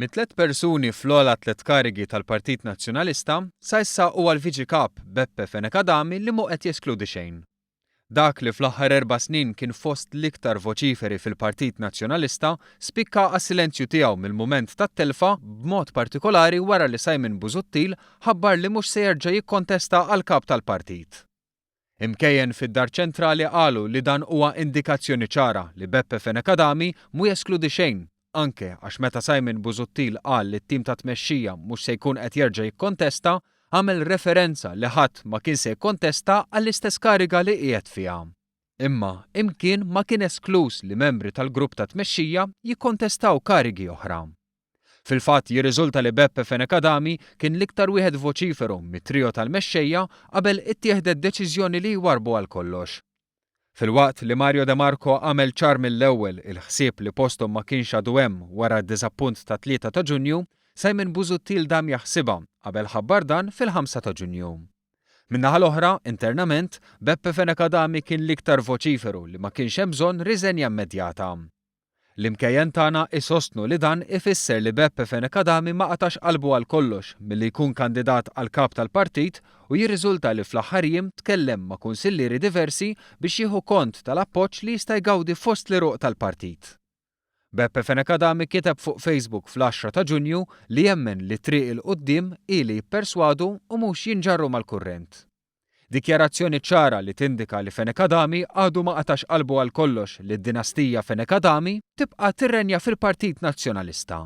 Mit-tlett persuni fl-ogħla tlett karigi tal-Partit Nazzjonalista, sa issa huwa l-Viċi Kap Beppe Fenech Adami li mhu qed jeskludi xejn. Dak li fl-aħħar erba' snin kien fost l-iktar voċiferi fil-Partit Nazzjonalista spikka għas-silenzju tiegħu mill-mument tat-telfa b'mod partikolari wara li Simon Busuttil ħabbar li mhux se jerġa' jikkontesta għall-Kap tal-Partit. Imkejjen fid-Dar Ċentrali qalu li dan huwa indikazzjoni ċara li Beppe Fenech Adami mhu jeskludi xejn, anke għax meta Simon Busuttil qal li t-tim ta' tmexxija mhux se jkun qed jerġa' jikkontesta, għamel referenza li ħadd ma kien se jikkontesta għall-istess kariga li qiegħed fiha. Imma imkien ma kien eskluż li membri tal-grupp ta' tmexxija jikkontestaw karigi oħra. Fil-fatt jirriżulta li Beppe Fenech Adami kien l-iktar wieħed voċiferu mit-trio tal-mexxejja qabel ittieħdet deċiżjoni li jwarrbu għal kollox. Filwaqt li Mario De Marco għamel ċar mill-ewwel il-ħsieb li posthom ma kienx għadu hemm wara d-diżappunt tat-Tlieta ta' Ġunju, Simon Busuttil dam jaħsibha qabel ħabbar dan fil-ħamsa ta' Ġunju. Min-naħa l-oħra, internament, Beppe Fenech Adami kien l-iktar voċiferu li ma kienx hemm bżonn riżenja immedjata. L-imkejjen tagħna isostnu li dan ifisser li Beppe Fenech Adami ma qatax qalbu għal kollox milli jkun kandidat għal Kap tal-Partit u jirriżulta li fl-aħħar jiem tkellem ma' kunsillieri diversi biex jieħu kont tal-appoġġ li jista' jgawdi fost l-għeruq tal-partit. Beppe Fenech Adami kiteb fuq Facebook fl-għaxra ta' Ġunju li jemmen li t-triq 'il quddiem hi li jipperswadu u mhux jinġarru mal-kurrent. Dikjarazzjoni ċara li tindika li Fenech Adami għadu ma qatax qalbu għal kollox li d-dinastija Fenech Adami tibqa' tirrenja fil-Partit Nazzjonalista.